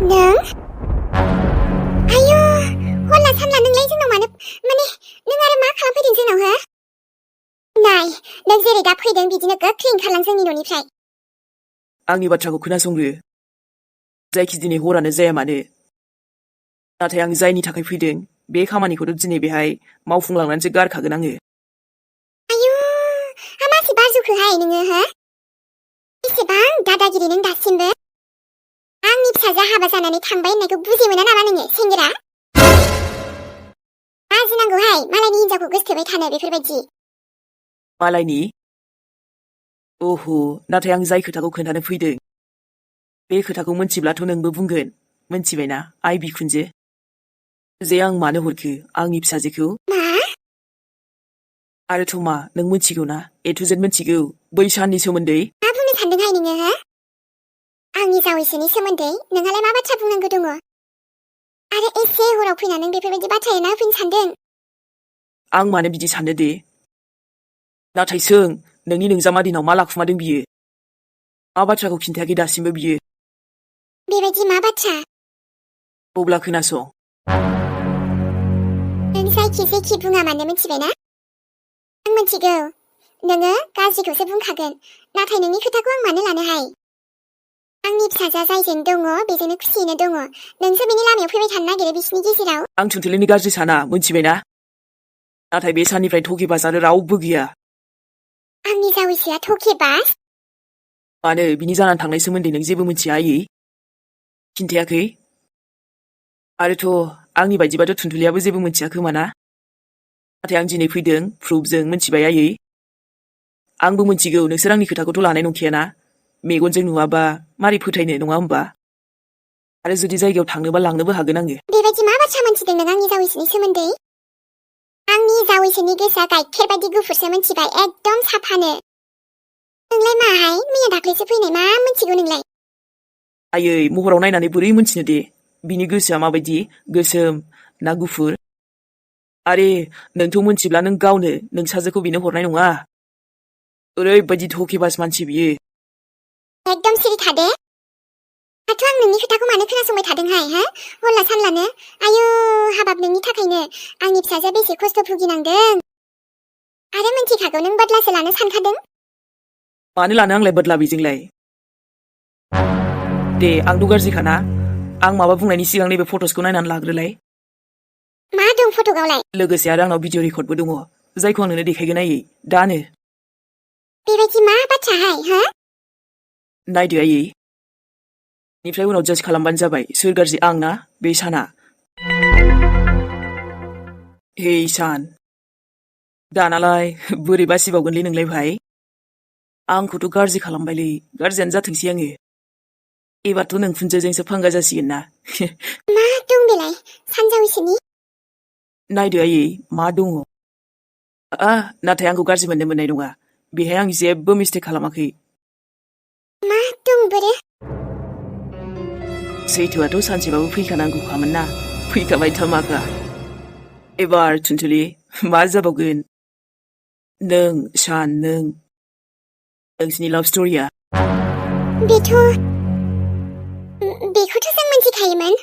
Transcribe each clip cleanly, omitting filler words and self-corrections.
नों? आयु, हरला सानला नोंलाय जोंनाव मानो नों आरो मा खालामफैदों जोंनाव हो? नाय, नों जेरै दा फैदों बिदिनो गोख्रै ओंखारलां जोंनि न'निफ्राय। आंनि बाथ्राखौ खोनासंग्रो। जायखि दिनै हरानो जाया मानो, नाथाय आं जायनि थाखाय फैदों बे खामानिखौथ' दिनै बेहाय मावफुंलांनानैसो गारखागोन आङो। आयु, मासि बाजुखोहाय नोङो हो? बेसेबां दादागिरि नों दासिमबो? आंनि फिसाजोआ हाबा जानानै थांबाय होननायखौ बुजि मोना नामा नोङो सेंग्रा? लाजिनांगौहाय मालायनि हिनजावखौ गोसथोबाय थानो बेफोरबायदि। मालायनि? ओह, नाथाय आं जाय खोथाखौ खोन्थानो फैदों बे खोथाखौ मोनथिब्लाथ' नोंबो बुंगोन, मोनथिबायना आइ बिखुनजो, जे आं मानो हरखो आंनि फिसाजोखौ? मा? आरोथ' मा नों मोनथिगौ ना? ए टु जेड मोनथिगौ बै साननि सोमोन्दै? मा बुंनो सानदोंहाय नोङो हो? आंनि जावैसोनि सोमोन्दै नोंहालाय मा बाथ्रा बुंनांगौ दङ? आरो एसे हराव फैना नों बेफोरबायदि बाथ्रा एरना होफैनो सानदों? आं मानो बिदि साननो दे? नाथाय सों, नोंनि नोंजामादैनाव मा लाखुमादों बियो? मा बाथ्राखौ खिन्थायाखै दासिमबो बियो? बेबायदि मा बाथ्रा? अब्ला खोनासं। नों जायखि बुङा मानो मिथिबायना? आं मिथिगौ, नोङो गाज्रिखौसो बुंखागोन, नाथाय नोंनि खोथाखौ आं मानो लानोहाय? आंनि फिसाजोआ जायजों दङ बेजोंनो खुसियैनो दङ, नोंसो बेनि लामायाव फैबाय थानो नागिरो बिसिनि गेजेराव। आं थुनथुलिनि गाज्रि साना, मोनथिबायना? नाथाय बे साननिफ्राय थकेबाज आरो रावबो गैया। आंनि जावैसोआ थकेबाज? मानो बिनि जानानै थांनाय सोमोन्दै नों जेबो मिथिया आयै? खिन्थायाखै? आरोथ' आंनि बायदिबाथ' थुनथुलियाबो जेबो मिथिया खोमा ना? नाथाय आं दिनै फैदों प्रुफजों, मिथिबाय आयै? आंबो मिथिगौ नोंसोर आंनि खोथाखौथ' लानाय नंखायाना? मेगनजों नुवाबा मारै फोथायनो, नङा होमबा? आरो जुदि जायगायाव थांनोबा लांनोबो हागोन आङो। बेबायदि मा बाथ्रा मोनथिदों नों आंनि जावैसोनि सोमोन्दै? आंनि जावैसोनि गोसोआ गाइखेर बायदि गुफुरसो मिथिबाय, एकदम साफानो। नोंलाय माहाय मैया दाख्लैसो फैनाय, मा मिथिगौ नोंलाय? आयै, महराव नायनानै बोरै मोनथिनो दे बिनि गोसोआ माबायदि, गोसोम ना गुफुर? आरे, नोंथ' मोनथिब्ला नों गावनो नोंसाजोखौ बिनो हरनाय नङा। ओरैबायदि थकेबाज मानसि बियो। एकदम सिरि थादे। दाथ' आं नोंनि खोथाखौ मानो खोनासंबाय थादोंहाय हो? हरला सानलानो। आयु, हाबाब नोंनि थाखायनो आंनि फिसाजोआ बेसे खस्थ' भुगिनांदों। आरो मिन्थिखागौ नों बदलासो लानो सानखादों? मानो लानो आंलाय बदला बेजोंलाय? दे, आंथ' गाज्रिखाना? आं माबा बुंनायनि सिगां नैबे फट'सखौ नायनानै लाग्रोलाय। मा दं फट'आवलाय? लोगोसे आरो आंनाव भिडिअ रेकर्डबो दङ, जायखौ आं नोंनो देखायगोन आयै, दानो। बेबायदि मा बाथ्राहाय हो? नायदो आयै। बेनिफ्राय उनाव जाज खालामबानो जाबाय, सोर गाज्रि आं ना बे साना? हे सान, दानालाय बोरै बासिबावगोनलै नोंलाय भाइ? आंखौथ' गाज्रि खालामबायलै, गाज्रियानो जाथोंसै आङो। एबारथ' नोंखुनजोजोंसो फांगा जासिगोन ना? मा दं बेलाय सानजावैसोनि? नायदो आयै, मा दङ? नाथाय आंखौ गाज्रि मोननो मोननाय नङा, बेहाय आं जेबो मिस्टेक खालामाखै। मा दं बोरो? सैथोआथ' सानसेबाबो फैखानांगौखामोन ना, फैखाबाय धामाका। एबार थुनथुलि, मा जाबावगोन? नों, सान, नोंसिनि लाभ स्ट'रिया। बेखौथ' जों मिन्थिखायोमोन।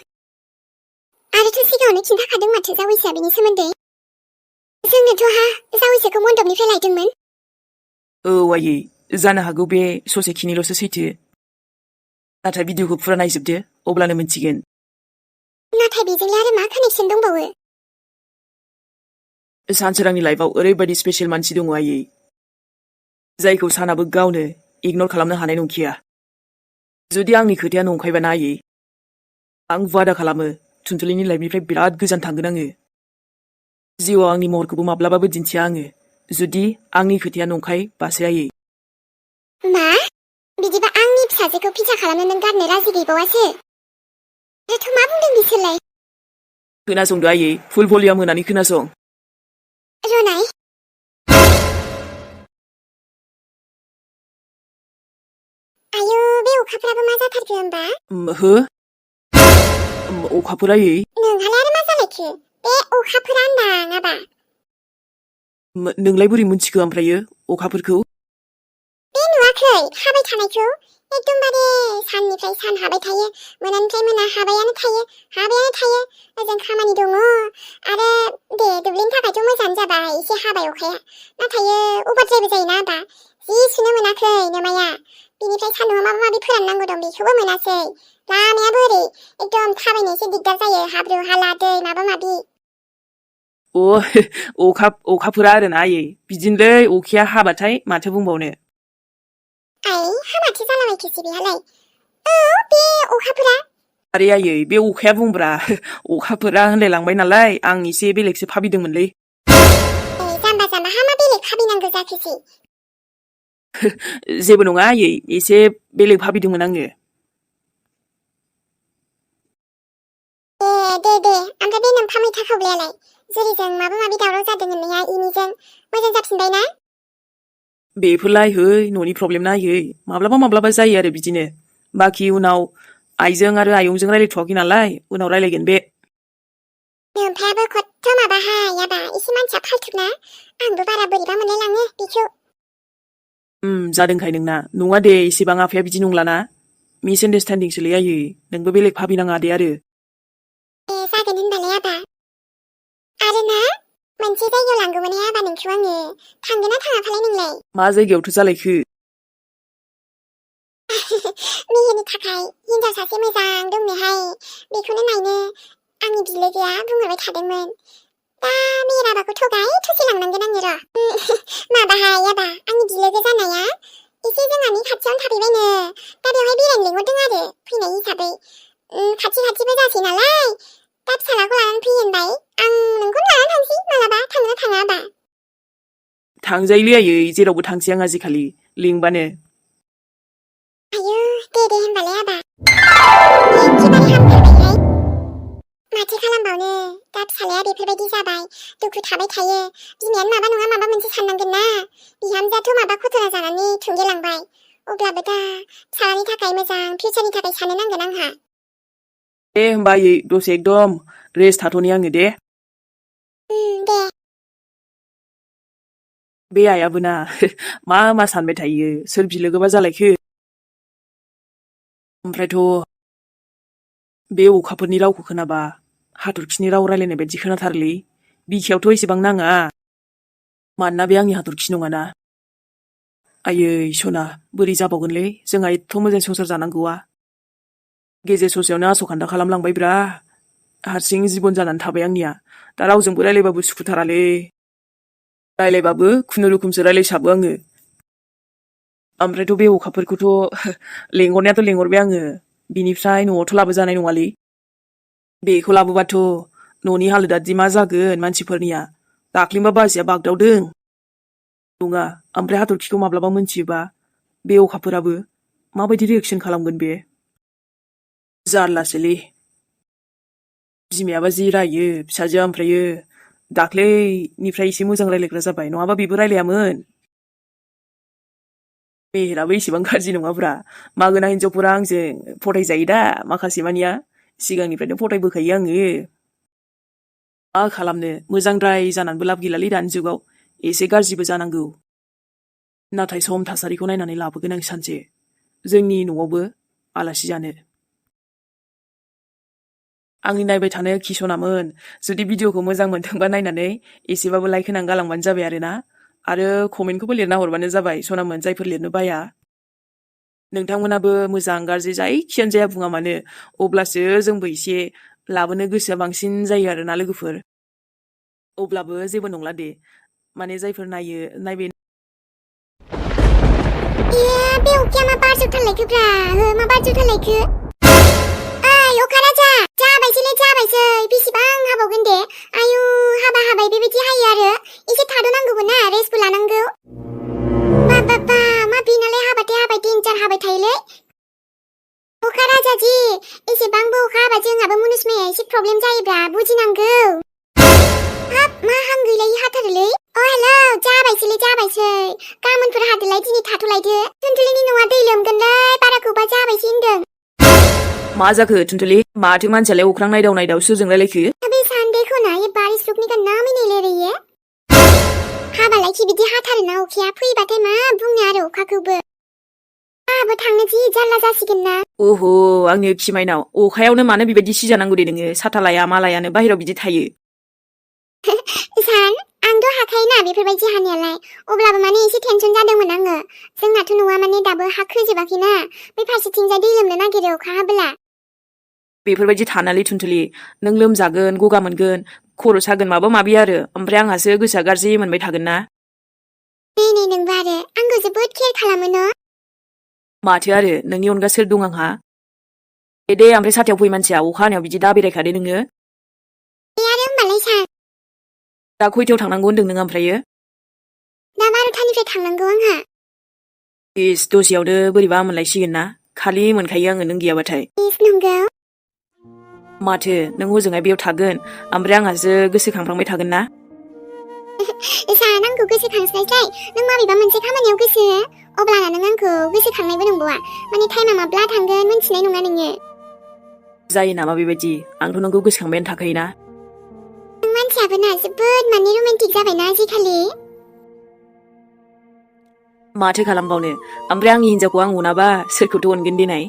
आरोथ' सिगाङावनो खिन्थाखादों माथो जावैसोआ बेनि सोमोन्दै। जोंनोथ' जावैसोखौ मन्दपनिफ्राय लायदोंमोन। औ आयै, जानो हागौ बे ससेखिनिल'सो सैथो। नाथाय भिडिअखौ फुरा नायजोबदो, अब्लानो मिन्थिगोन। नाथाय बेजोंलाय आरो मा कानेक्सन दंबावो? सानसोरांनि लाइफआव ओरैबायदि स्पेसियेल मानसि दङ आयै, जायखौ सानाबो गावनो इगनर खालामनो हानाय नंखाया। जुदि आंनि खोथाया नंखायबा ना आयै, आं वादा खालामो थुनथुलिनि लाइफनिफ्राय बिराद गोजान थांगोन आङो। जिउआव आंनि महरखौबो माब्लाबाबो दिन्थिया आङो, जुदि आंनि खोथाया नंखाय बासो आयै। मा? बिदिबा आंनि फिसाजोखौ फिसा खालामनो नों गारनो राजि गैबावासो? आरोथ' मा बुंदों बिसोरलाय? खोनासंदो आयै, फुल भलियाम होनानै खोनासं। रनाय। आयु, बे अखाफ्राबो मा जाथारखो होमबा? हो? अखाफोर आयै? नोंहालाय आरो मा जालायखो? बे अखाफोरा नाङाबा। नोंलाय बोरै मिन्थिखो ओमफ्रायो अखाफोरखौ? बे नुवाखै हाबाय थानायखौ? एकदमबारे साननिफ्राय सान हाबाय थायो, मोनानिफ्राय मोना हाबायानो थायो। ओजों खामानि दङ आरो दे दुब्लिनि थाखायथ' मोजाङानो जाबाय एसे हाबाय अखाया। नाथाय अभारद्रायबो जायोना आबा, जि सुनो मोनाखै नोमाया। बिनिफ्राय सान्दुंआव माबा माबि फोराननांगौ दं बेखौबो मोनासै। लामायाबो ओरै एकदम थाबायनो एसे दिगदार जायो, हाब्रु हाला दै माबा माबि। अखाफोरा आरोना आयै, बिदिनोलै अखाया हाबाथाय माथो बुंबावनो। हामाथो जालाबायखोसै बेहालाय। औ बे अखाफोरा। आरे आयै, बे अखाया बुंब्रा अखाफोरा होनलायलांबाय नालाय, आं एसे बेलेगसो भाबिदोंमोनलै। जाम्बा हा मा बेलेग भाबिनांगौ जाखोसै? जेबो नङा आयै, एसे बेलेग भाबिदोंमोन आङो। दे ओमफ्राय बे नोम्फा मैथा खावलायालाय जुरिजों माबा माबि दावराव जादों होननाया इनिजों मोजां जाफिनबाय ना? बेफोरलाय है न'नि प्रब्लेम ना आयै, माब्लाबा जायो आरो बिदिनो। बाखि उनाव आइजों आरो आयंजों रायलायथ'वाखै नालाय, उनाव रायलायगोन बे। नोम्फायाबो खथ्थ' माबाहाय आबा, एसे मानसिया फाल्थुना। आंबो बारा बोरैबा मोनलायलाङो बेखौ। जादोंखाय नोंना। नङा दे, इसेबां आफाया बिदि नंलाना। मिस आन्डारस्टेन्डिंसोलै आयै, नोंबो बेलेग भाबिनाङा दे आरो। जागोन होनबालाय आबा। आरो ना मोनसे जायगायाव लांगौमोनहाय आबा नोंखौ आङो, थांगोन ना थाङा फालाय नोंलाय? मा जायगायावथो जालायखो? मेहेरनि थाखाय हिनजाव सासे मोजां दंनोहाय, बेखौनो नायनो आंनि बिलोगोआ बुंहरबाय थादोंमोन। दा मेहेर आबाखौ थसे लांनांगोन आङो र'। माबाहाय आबा, आंनि बिलोगो जानाया एसे जोंहानि खाथियावनो थाफैबायनो। दा बेवहाय बेरायनो लिंहरदों आरो फैनाय हिसाबै। खाथिबो जासै नालाय, दा फिसालाखौ लानानै फै होनबाय। आं नोंखौनो लानानै थांसै मालाबा, थांगोन ना थाङा आबा? थांजायोलै आयै, जेरावबो थांसै आं आजिखालि, लिंबानो। आयौ दे होनबालाय आबा। एखेबारे हामथारबायहाय। माथो खालामबावनो, दा फिसालाया बेफोरबायदि जाबाय, दुखु थाबाय थायो। बिमायानो माबा नङा माबा मोनसे साननांगोन ना। बिहामजोआथ' माबा खथरा जानानै थुंगेलांबाय। अब्लाबो दा फिसालानि थाखाय मोजां फिउचारनि थाखाय साननो नांगोन आंहा। दे होमबा आयै, दसे एकदम रेस्ट थाथ'नि आङो दे। दे। बे आइयाबो ना मा सानबाय थायो, सोर बिलोगोबा जालायखो। ओमफ्रायथ' बे अखाफोरनि रावखौ खोनाबा हाथरखिनि राव रायलायनाय बायदि खोनाथारोलै। बिखायावथ' एसेबां नाङा, मानोना बे आंनि हाथरखि नङाना। आयै सना, बोरै जाबावगोनलै जोंहा एथ' मोजां संसार जानांगौआ। गेजेर ससेयावनो आस'खान्दा खालामलांबायब्रा। हारसिं जिबन जानानै थाबाय आंनिया। दा रावजोंबो रायलायबाबो सुखुथारालै। रायलायबाबो खुनुरुखुमसो रायलायसाबो आङो। ओमफ्रायथ' बे अखाफोरखौथ' लेंहरनायाथ' लेंहरबाय आङो। बिनिफ्राय न'आवथ' लाबोजानाय नङालै। बेखौ लाबोबाथ' न'नि हालोदा दि मा जागोन मानसिफोरनिया। दाख्लिंबा बाजैया बागदावदों। नङा, ओमफ्राय हाथरखिखौ माब्लाबा मोनथियोबा बे अखाफोराबो माबायदि रिएक्सन खालामगोन बे? जारलासोलै। बिमायाबा जि रायो फिसाजोआ, ओमफ्रायो दाख्लैनिफ्राय एसे मोजां रायलायग्रा जाबाय, नङाबा बेबो रायलायामोन। मेहेराबो एसेबां गाज्रि नङाब्रा। मागोना हिनजावफोरा आंजों फथायजायो दा माखासे मानिया, सिगांनिफ्रायनो फथायबोखायो आङो। मा खालामनो, मोजांद्राय जानानैबो लाब गैलालै दानि जुगाव, एसे गाज्रिबो जानांगौ। नाथाय सम थासारिखौ नायनानै लाबोगोन आं सानसे, जोंनि न'आवबो आलासि जानो। आंनि नायबाय थानो किसनामोन, जुदि भिडिअखौ मोजां मोनदोंबा नायनानै एसेबाबो लाइक होनानै गालांबानो जाबाय आरोना। आरो कमेन्टखौबो लिरना हरबानो जाबाय, सनामोन, जायफोर लिरनो बाया। नोंथांमोनाबो मोजां गाज्रि जायखियानो जाया बुङा मानो, अब्लासो जोंबो एसे लाबोनो गोसोआ बांसिन जायो आरोना लोगोफोर। अब्लाबो जेबो नंला दे, माने जायफोर नायो नायबाय। बे अखाया मा बार जोबथारलायखोब्रा, मा बार जोबथारलायखो? ओइ अखा राजा, जाबायसै, बेसेबां हाबावगोन दे? आयु हाबाय बेबायदि हायो आरो, एसे थाद'नांगौबो ना, रेस्टबो लानांगौ। बाबा, मा बेनालाय हाबाथाय हाबाय, देन्जार हाबाय थायोलै। अखा राजा जी, एसेबांबो अखा हाबा जोंहाबो मुनुसमाया एसे प्रब्लेम जायोब्रा, बुजिनांगौ। हाब, मा हां गैलायै हाथारोलै। हेलौ, जाबायसै, गाबोनफोर हादोलाय, दिनै थाथ'लायदो। टुनटुलिनि न'आ दै लोमगोनलै, बारा गोबा जाबायसै होनदों। मा जाखो टुनटुलि? माथो मानसियालाय अख्रां नायदाव सोरजों रायलायखो? अबे संडे को ना ये बारिश रुकने का नाम ही नहीं ले रही है। हाबालाय कि बिदि हाथारोना अखाया, फैबाथाय मा बुंनो आरो अखाखौबो। अखायाबो थांनो जि जारला जासिगोन ना। ओहो आंनि खिमाइनाव अखायावनो मानो बेबायदि सिजानांगौ दे नोङो साथा लाया मा लायानो बाहेरायाव बिदि थायो। सान आंथ' हाखायोना बेफोरबायदि हानायालाय अब्लाबो माने एसे टेनसन जादोंमोन आङो। जोंनाथ' न'आ माने दाबो हा खोजोबाखैना बे फारसेथिंजाय दै लोमनो नागिरो अखा हाबोला। बेफोरबायदि थानालै थुनथुलि नों लोमजागोन गगा मोनगोन खर' सागोन माबा माबि आरो ओमफ्राय आंहासो गोसोआ गाज्रि मोनबाय थागोन ना। नै नोंबो आरो आंखौ जोबोद केयार खालामो न'। माथो आरो नोंनि अनगा सोर दं आंहा। दे ओमफ्राय साथायाव फै मानसिया अखा हानायाव बिदि दा बेरायखादे नोङो। दे आरो होमबालाय सान। दा खयथायाव थांनांगौ होनदों नों ओमफ्रायो? दा 12थानिफ्राय थांनांगौ आंहा। इस दसेयावनो बोरैबा मोनलायसिगोन ना खालि मोनखायो आङो नों गैयाबाथाय। इस नंगौ। माथो नों हजोंहाय बेयाव थागोन ओमफ्राय आंहासो गोसोखांफ्लांबाय थागोन ना। सान आंखौ गोसोखांस्लायस्लाय नों माबेबा मोनसे खामानियाव गोसो हो अब्लाना नों आंखौ गोसोखांनायबो नंबावा माने टाइमा माब्ला थांगोन मिन्थिनाय नङा नोङो। जायो नामा बेबायदि आंथ' नोंखौ गोसोखांबायानो थाखायोना। नों मानसियाबो ना जोबोद माने रमान्टिक जाबायना आजिखालि। माथो खालामबावनो ओमफ्राय आंनि हिनजावखौ आं अनाबा सोरखौथो अनगोन देनाय।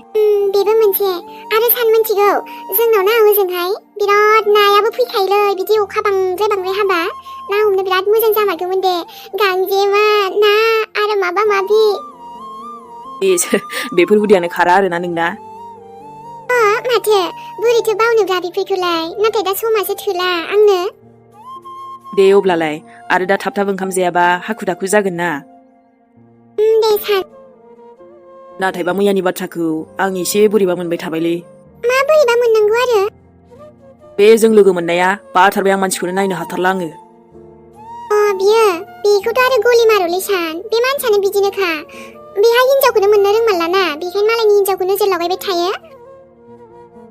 बेबो मोनसे आरो सान मिन्थिगौ जोंनाव ना ओजोंहाय बिराद नायाबो फैखायोलै बिदि अखा बांद्राय हाबा ना हमनो बिराद मोजां जामारगौमोन दे गांजेमा ना आरो माबा माबि। बेफोर हुदायानो खारा आरोना नोंना। माथो बोरैथो बावनोब्ला बेफोरखौलाय नाथाय दा समासो थोला आंनो। दे अब्लालाय आरो दा थाब थाब ओंखाम जायाबा हाखु दाखु जागोन ना। दे सान। नाथायबा मैयानि बाथ्राखौ आं एसे बोरैबा मोनबाय थाबायलै। मा बोरैबा मोननांगौ आरो? बे जों लोगो मोननाया बाथारबाय आं मानसिखौनो नायनो हाथारला आङो। बेखौथ' आरो गलि मारलै सान बे मानसियानो बिदिनोखा बेहा हिनजावखौनो मोननो रोंमारला ना बेखायनो मालायनि हिनजावखौ नोजोर लागायबाय थायो।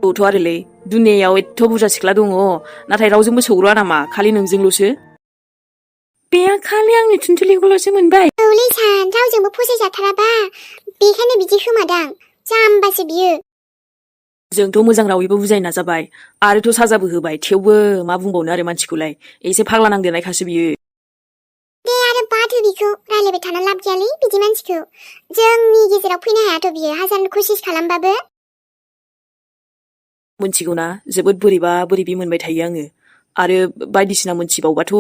औथ' आरोलै दुनियायाव एथ' बुरजा सिख्ला दङ नाथाय रावजोंबो सौग्रावा नामा खालि नोंजोंल'सो। बेहा खालि आंनि थुनथुलिखौल'सो मोनबाय। औलै सान रावजोंबो फसायजाथाराबा बेखायनो बिदि खोमादां जाम्बासो बियो। जोंथ' मोजां रावैबो बुजायनो नाजाबाय आरोथ' साजाबो होबाय थेवबो मा बुंबावनो आरो मानसिखौलाय एसे फाग्ला नांदेरनायखासो बियो। दे आरो बाथो बिखौ रायलायबाय थाना लाब गैयालै बिदि मानसिखौ जोंनि गेजेराव फैनो हायाथ' बियो हाजार खसिस खालामबाबो। मोनथिगौना जोबोद बोरैबा बोरैबि मोनबाय थायो आङो आरो बायदिसिना मोनथिबावबाथ'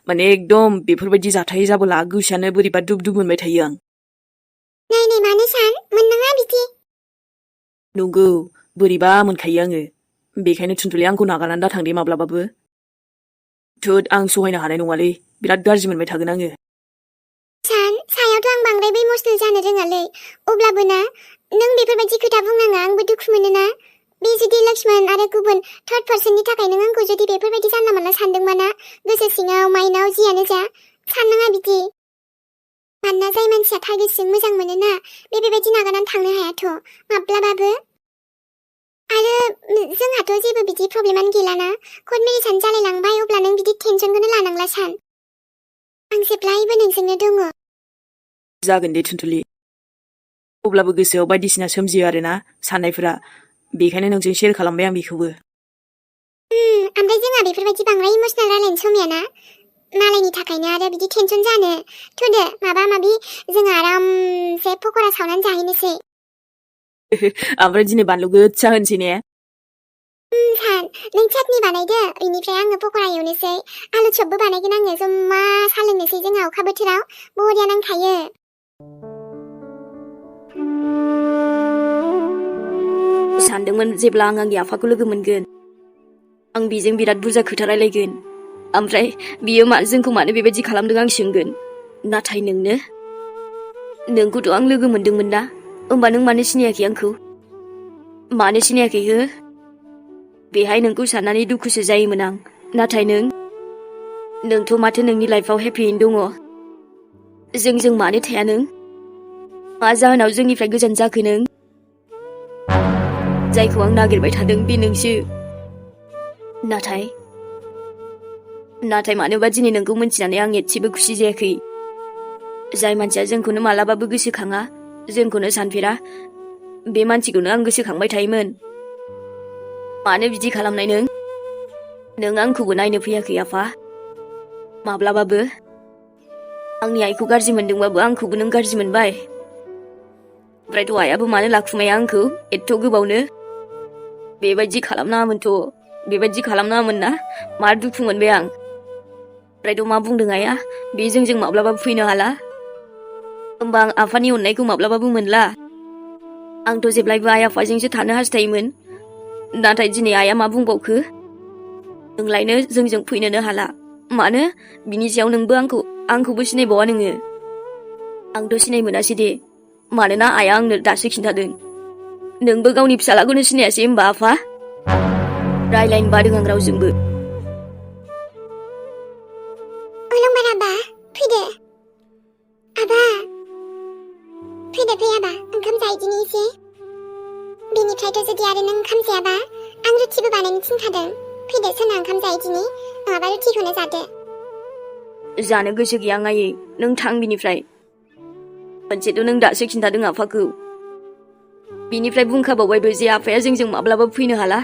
माने एकदम बेफोरबायदि जाथाय जाबोला गोसोआनो बोरैबा दुब दुब मोनबाय थायो आं। नै मानो सान मोननाङा बिदि। नंगौ बोरैबा मोनखायो आङो बेखायनो थुनथुलिया आंखौ नागारनानै दा थांदे माब्लाबाबो। थोद आं सहायनो हानाय नङालै बिराद गाज्रि मोनबाय थागोन आङो। सान सायावथ' आं बांद्रायबो इमसनेल जानो रोङालै अब्लाबो ना नों बेफोरबायदि खोथा बुंनाङा आंबो दुखु मोनोना। बे जुदि लक्ष्मण आरो गुबुन थार्ड पार्सननि थाखाय नों आंखौ जुदि बेफोरबायदि जानला मानला सानदोंबाना गोसो सिङाव माइनाव जियानो जा साननाङा बिदि। मानोना जाय मानसिया थार गोसोजों मोजां मोनोना बेबायदि नागारनानै थांनो हायाथ' माब्लाबाबो। आरो जोंहाथ' जेबो बिदि प्रब्लेमानो गैलाना कर्ट मेरेजानो जालायलांबाय अब्ला नों बिदि टेनसनखौनो लानांला सान। आं जेब्लायबो नोंजोंनो दङ। जागोन दे थुनथुलि अब्लाबो गोसोआव बायदिसिना सोमजियो आरोना साननायफोरा बेखायनो नोंजों शेयार खालामबाय आं बेखौबो। ओमफ्राय जोंहा बेफोरबायदि बांद्राय इमसनेल रायलायनो समायाना मालायनि थाखायनो आरो बिदि टेनसन जानो थुदो माबा माबि जों आरामसे पक'रा सावनानै जाहैनोसै। ओमफ्राय दिनै बानलु गोसा होनसै ने? सान नों चाटनि बानायदो बेनिफ्राय आङो पक'रा एवनोसै आलु चपबो बानायगोन आङो जम्मा सा लोंनोसै जोंहा अखा बोथोराव बरिया नांखायो। सानदोंमोन जेब्ला आं आंनि आफाखौ लोगो मोनगोन आं बेजों बिराद बुरजा खोथा रायलायगोन ओमफ्राय बियो जोंखौ मानो बेबायदि खालामदों आं सोंगोन नाथाय नोंखौथ' आं लोगो मोनदोंमोन ना होमबा नों मानो सिनायाखै आंखौ मानो सिनायाखै हो बेहाय नोंखौ साननानै दुखुसो जायोमोन आं नाथाय नोंथ' माथो नोंनि लाइफआव हेपियैनो दङ जों मानो थाया नों मा जाहोनाव जोंनिफ्राय गोजान जाखो नों जायखौ आं नागिरबाय थादों बे नोंसो नाथाय मानोबा दिनै नोंखौ मोनथिनानै आं एसेबो खुसि जायाखै जाय मानसिया जोंखौनो मालाबाबो गोसोखाङा जोंखौनो सानफेरा बे मानसिखौनो आं गोसोखांबाय थायोमोन मानो बिदि खालामनाय नों आंखौबो नायनो फैयाखै आफा माब्लाबाबो आंनि आइखौ गाज्रि मोनदोंबाबो आंखौबो नों गाज्रि मोनबाय ओमफ्रायथ' आइयाबो मानो लाखुमाया आंखौ एथ' गोबावनो बेबायदि खालामनाङामोनथ' बेबायदि खालामनाङामोन ना मा दुखु मोनबाय आं ओमफ्रायथ' मा बुंदों आइया बे जोंजों माब्लाबाबो फैनो हाला होमबा आं आफानि अननायखौ माब्लाबाबो मोनला आंथ' जेब्लायबो आइ आफाजोंसो थानो हास्थायोमोन नाथाय दिनै आइया मा बुंबावखो नोंलायनो जोंजों फैनोनो हाला मानो बिनि सायाव नोंबो आंखौबो सिनायबावा नोङो आंथ' सिनाय मोनासै दे मानोना आइया आंनो दासो खिन्थादों नोंबो गावनि फिसालाखौनो सिनायासै होमबा आफा रायलायनो बादों आं रावजोंबो अलंबार आबा फैदो आबा फैदो फै आबा ओंखाम जाहैदिनि एसे बेनिफ्रायथ' जुदि आरो नों ओंखाम जायाबा आं रुटिबो बानायनो थिनखादों फैदो सोना ओंखाम जाहैदिनि नङाबा रुटिखौनो जादो जानो गोसो गैया आयै नों थां बिनिफ्राय मोनसेथ' नों दासो खिन्थादों आफाखौ बिनिफ्राय बुंखाबावबायबो जे आफाया जोंजों माब्लाबाबो फैनो हाला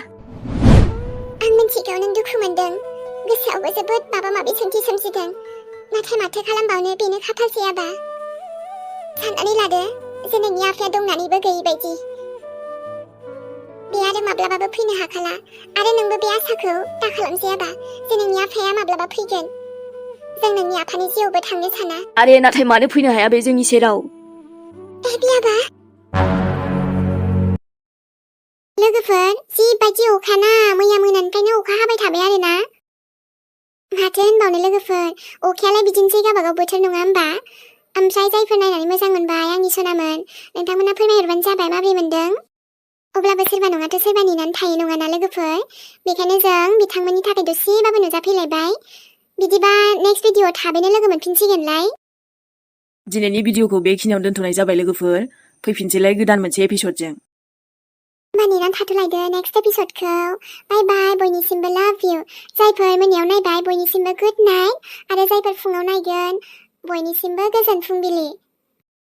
आं मिथिगौ नों दुखु मोनदों गोसोआवबो जोबोद माबा माबि सोंथि सोमजिदों नाथाय माथो खालामबावनो बेनो खाफालसै आबा साननानै लादो जे नोंनि आफाया दंनानैबो गैयै बायदि बे आरो माब्लाबाबो फैनो हाखाला आरो नोंबो बे आसाखौ दा खालामसै आबा जे नोंनि आफाया माब्लाबा फैगोन जों नोंनि आफानि जिउआवबो थांनो साना आरे नाथाय मानो फैनो हाया बे जोंनि सेराव बे आबा लोगोफोर जिबायदि अखाना मैया मोनानिफ्रायनो अखा हाबाय थाबाय आरोना माथो होनबावनो लोगोफोर अखायालाय बिदिनोसै गावबागाव बोथोर नङा होमबा ओमफ्राय जायफोर नायनानै मोजां मोनबाय आंनि सनामोन नोंथांमोना फोरमायहरबानो जाबाय माबोरै मोनदों अब्लाबो सोरबा नङाथ' सोरबा नेनानै थायो नङाना लोगोफोर बेखायनो जों बिथांमोननि थाखाय दसेबाबो नुजाफैलायबाय बिदिबा नेक्स्ट भिडिअ'आव थाबैनो लोगो मोनफिनसिगोनलाय दिनैनि भिडिअखौ बेखिनियावनो दोनथ'नाय जाबाय लोगोफोर फैफिनसैलाय गोदान मोनसे एपिसडजों होमबा नेनानै थाथ'लायदो नेक्स्ट एपिसडखौ बाय बाय बयनिसिमबो लाभ इउ जायफोर मोनायाव नायबाय बयनिसिमबो गुड नाइट आरो जायफोर फुङाव नायगोन बयनिसिमबो गोजोन फुंबिलि